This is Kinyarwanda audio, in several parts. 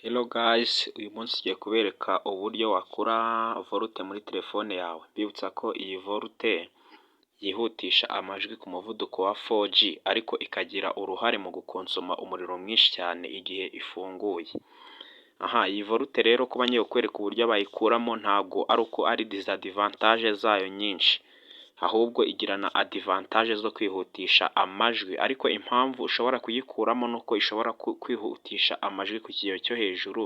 Hello guys, uyu munsi tugiye kubereka uburyo wakura VoLTE muri telefone yawe. Mbibutsa ko iyi VoLTE yihutisha amajwi ku muvuduko wa 4G, ariko ikagira uruhare mu gukonsoma umuriro mwinshi cyane igihe ifunguye. Aha iyi VoLTE rero, kuba ngiye kukwereka uburyo bayikuramo, ntabwo ari uko ari disadvantage zayo nyinshi, ahubwo igira na advantage zo kwihutisha amajwi. Ariko impamvu ushobora kuyikuramo ni uko ishobora kwihutisha amajwi ku kigero cyo hejuru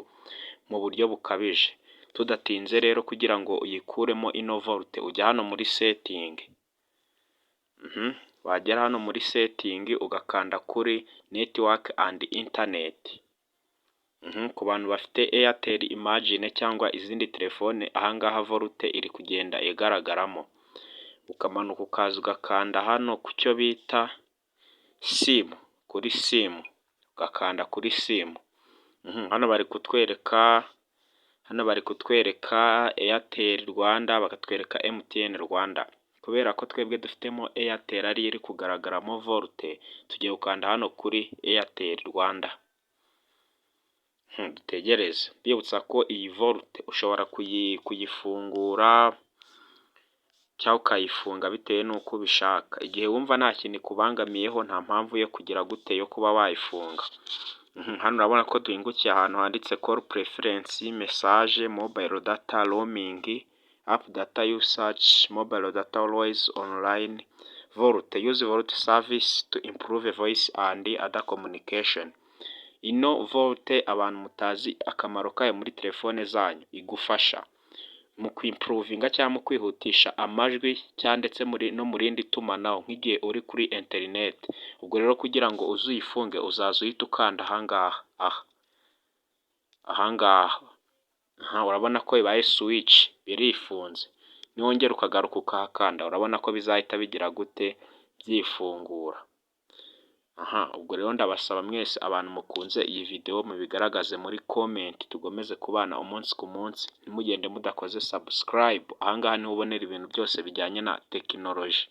mu buryo bukabije. Tudatinze rero, kugira ngo uyikuremo ino VoLTE, ujya hano muri setting, wagera hano muri setting ugakanda kuri network and internet. Ku bantu bafite Airtel Imagine cyangwa izindi telefone, ahangaha VoLTE iri kugenda igaragaramo. Ukamanuka ukaza ugakanda hano ku cyo bita SIM, kuri SIM, ugakanda kuri SIM. Hano bari kutwereka Airtel Rwanda, bakatwereka MTN Rwanda. Kubera ko twebwe dufitemo Airtel, ariyo iri kugaragaramo VoLTE, tugiye gukanda hano kuri Airtel Rwanda. Dutegereze. Mbibutsa ko iyi VoLTE ushobora kuyifungura cyangwa ukayifunga bitewe n'uko ubishaka. Igihe wumva nta kintu ikubangamiyeho, nta mpamvu yo kugira gute, yo kuba wayifunga. Hano urabona ko duhingukiye ahantu handitse call preference, message, mobile data, roaming, app data usage, mobile data always online, VoLTE, use VoLTE service to improve voice and other communication. Ino VoLTE, abantu mutazi akamaro kayo muri telefone zanyu, igufasha mu kwimprovinga cyangwa mu kwihutisha amajwi cyangwa ndetse muri no mu rindi tumanaho, nk'igihe uri kuri interineti. Ubwo rero kugira ngo uze uyifunge, uzaza uhita ukanda ahangaha, aha ahangaha, urabona ko bibaye switch, birifunze. Niwongera ukagaruka ukahakanda, urabona ko bizahita bigira gute? Byifungura. Aha ubwo rero ndabasaba mwese abantu mukunze iyi videwo, mubigaragaze muri comment, tugomeze kubana umunsi ku munsi. Ntimugende mudakoze subscribe. Ahangaha niho ubonera ibintu byose bijyanye na tekinoloji.